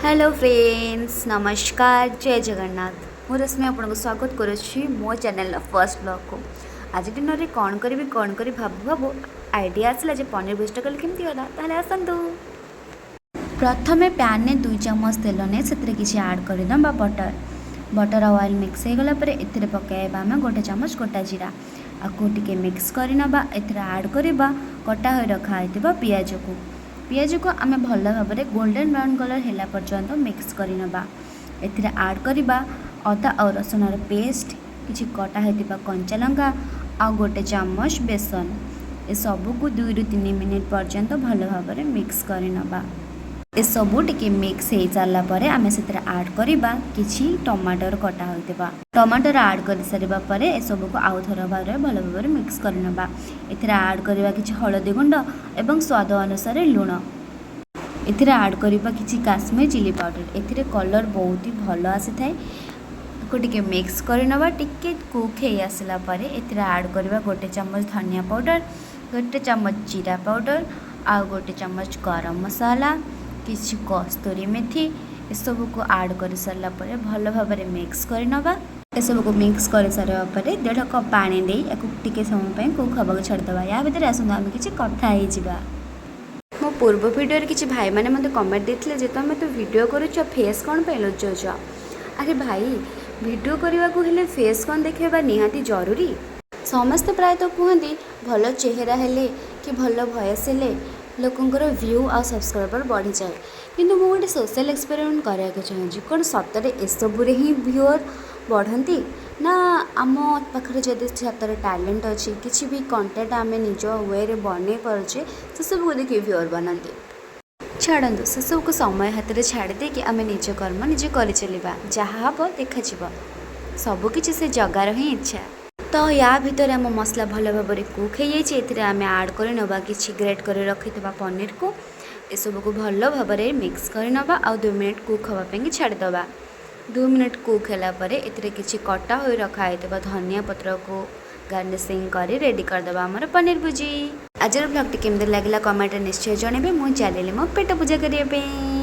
Hello friends, ନମସ୍କାର, ଜୟ ଜଗନ୍ନାଥ। ମୁଁ ରଶ୍ମି ଆପଣଙ୍କୁ ସ୍ୱାଗତ କରୁଛି ମୋ ଚ୍ୟାନେଲର ଫର୍ଷ୍ଟ ବ୍ଲଗ୍କୁ। ଆଜି ଦିନରେ କ'ଣ କରିବି, କ'ଣ କରିବି ଭାବୁ ଭାବୁ ଆଇଡ଼ିଆ ଆସିଲା ଯେ ପନିର ଭୁଜିଟା କଲେ କେମିତି ହେଲା। ତାହେଲେ ଆସନ୍ତୁ। ପ୍ରଥମେ ପ୍ୟାନ୍ରେ 2 ଚାମଚ ତେଲ ନେଇ ସେଥିରେ କିଛି ଆଡ଼୍ କରିଦେବା ବଟର୍। ବଟର୍ ଆଉ ଅଏଲ୍ ମିକ୍ସ ହେଇଗଲା ପରେ ଏଥିରେ ପକାଇବା ଆମେ 1 ଚାମଚ ଗୋଟା ଜିରା। ଆକୁ ଟିକେ ମିକ୍ସ କରିନେବା। ଏଥିରେ ଆଡ଼୍ କରିବା କଟା ହୋଇ ରଖା ହୋଇଥିବା ପିଆଜକୁ। ପିଆଜକୁ ଆମେ ଭଲ ଭାବରେ ଗୋଲ୍ଡେନ୍ ବ୍ରାଉନ୍ କଲର୍ ହେଲା ପର୍ଯ୍ୟନ୍ତ ମିକ୍ସ କରିନେବା। ଏଥିରେ ଆଡ଼୍ କରିବା ଅଦା ଆଉ ରସୁଣର ପେଷ୍ଟ, କିଛି କଟା ହୋଇଥିବା କଞ୍ଚା ଲଙ୍କା ଆଉ 1 ଚାମଚ ବେସନ। ଏସବୁକୁ 2ରୁ 3 ମିନିଟ୍ ପର୍ଯ୍ୟନ୍ତ ଭଲ ଭାବରେ ମିକ୍ସ କରିନେବା। ଏସବୁ ଟିକେ ମିକ୍ସ ହେଇସାରିଲା ପରେ ଆମେ ସେଥିରେ ଆଡ଼୍ କରିବା କିଛି ଟମାଟର, କଟା ହୋଇଥିବା ଟମାଟର ଆଡ଼୍ କରିସାରିବା ପରେ ଏସବୁକୁ ଆଉ ଥର ଭାବରେ ଭଲ ଭାବରେ ମିକ୍ସ କରିନେବା। ଏଥିରେ ଆଡ଼୍ କରିବା କିଛି ହଳଦୀ ଗୁଣ୍ଡ ଏବଂ ସ୍ୱାଦ ଅନୁସାରେ ଲୁଣ। ଏଥିରେ ଆଡ଼୍ କରିବା କିଛି କାଶ୍ମୀର ଚିଲି ପାଉଡ଼ର। ଏଥିରେ କଲର୍ ବହୁତ ହି ଭଲ ଆସିଥାଏ। ତାକୁ ଟିକେ ମିକ୍ସ କରିନେବା। ଟିକେ କୁକ୍ ହେଇ ଆସିଲା ପରେ ଏଥିରେ ଆଡ଼୍ କରିବା 1 ଚାମଚ ଧନିଆ ପାଉଡ଼ର, 1 ଚାମଚ ଜିରା ପାଉଡ଼ର ଆଉ 1 ଚାମଚ ଗରମ ମସଲା, କିଛି କସ୍ତୁରୀ ମେଥି। ଏସବୁକୁ ଆଡ଼୍ କରିସାରିଲା ପରେ ଭଲ ଭାବରେ ମିକ୍ସ କରିନେବା। ଏସବୁକୁ ମିକ୍ସ କରିସାରିବା ପରେ ଦେଢ଼ କପ୍ ପାଣି ଦେଇ ୟାକୁ ଟିକେ ସମୟ ପାଇଁ କୁକ୍ ହେବାକୁ ଛାଡ଼ିଦେବା। ୟା ଭିତରେ ଆସନ୍ତୁ ଆମେ କିଛି କଥା ହେଇଯିବା। ମୋ ପୂର୍ବ ଭିଡ଼ିଓରେ କିଛି ଭାଇମାନେ ମୋତେ କମେଣ୍ଟ ଦେଇଥିଲେ ଯେ ତୁମେ ତ ଭିଡ଼ିଓ କରୁଛ, ଫେସ୍ କ'ଣ ପାଇଁ ଲୁଚଉଛ? ଆରେ ଭାଇ, ଭିଡ଼ିଓ କରିବାକୁ ହେଲେ ଫେସ୍ କ'ଣ ଦେଖାଇବା ନିହାତି ଜରୁରୀ? ସମସ୍ତେ ପ୍ରାୟତଃ କୁହନ୍ତି, ଭଲ ଚେହେରା ହେଲେ କି ଭଲ ଭଏସ୍ ହେଲେ ଲୋକଙ୍କର ଭ୍ୟୁ ଆଉ ସବସ୍କ୍ରାଇବର୍ ବଢ଼ିଯାଏ। କିନ୍ତୁ ମୁଁ ଗୋଟେ ସୋସିଆଲ୍ ଏକ୍ସପେରିମେଣ୍ଟ କରିବାକୁ ଚାହୁଁଛି। କ'ଣ ସତରେ ଏସବୁରେ ହିଁ ଭ୍ୟୁଅର୍ ବଢ଼ନ୍ତି, ନା ଆମ ପାଖରେ ଯଦି ସତରେ ଟ୍ୟାଲେଣ୍ଟ ଅଛି, କିଛି ବି କଣ୍ଟେଣ୍ଟ ଆମେ ନିଜ ୱେରେ ବନେଇ ପାରୁଛେ, ସେସବୁକୁ ଦେଖି ଭ୍ୟୁଅର୍ ବନନ୍ତି? ଛାଡ଼ନ୍ତୁ, ସେସବୁକୁ ସମୟ ହାତରେ ଛାଡ଼ି ଦେଇକି ଆମେ ନିଜ କର୍ମ ନିଜେ କରିଚାଲିବା। ଯାହା ହେବ ଦେଖାଯିବ। ସବୁକିଛି ସେ ଜଗାର ହିଁ ଇଚ୍ଛା। ତ ୟା ଭିତରେ ଆମ ମସଲା ଭଲ ଭାବରେ କୁକ୍ ହେଇଯାଇଛି। ଏଥିରେ ଆମେ ଆଡ଼୍ କରିନେବା କିଛି ଗ୍ରେଟ୍ କରି ରଖିଥିବା ପନିରକୁ। ଏସବୁକୁ ଭଲ ଭାବରେ ମିକ୍ସ କରିନେବା ଆଉ 2 ମିନିଟ୍ କୁକ୍ ହେବା ପାଇଁକି ଛାଡ଼ିଦେବା। 2 ମିନିଟ୍ କୁକ୍ ହେଲା ପରେ ଏଥିରେ କିଛି କଟା ହୋଇ ରଖା ହେଇଥିବା ଧନିଆ ପତ୍ରକୁ ଗାର୍ନିସିଂ କରି ରେଡ଼ି କରିଦେବା ଆମର ପନିର ଭୁଜି। ଆଜିର ବ୍ଲଗ୍ଟି କେମିତି ଲାଗିଲା, କମେଣ୍ଟରେ ନିଶ୍ଚୟ ଜଣାଇବେ। ମୁଁ ଚାଲିଲି ମୋ ପେଟ ପୂଜା କରିବା ପାଇଁ।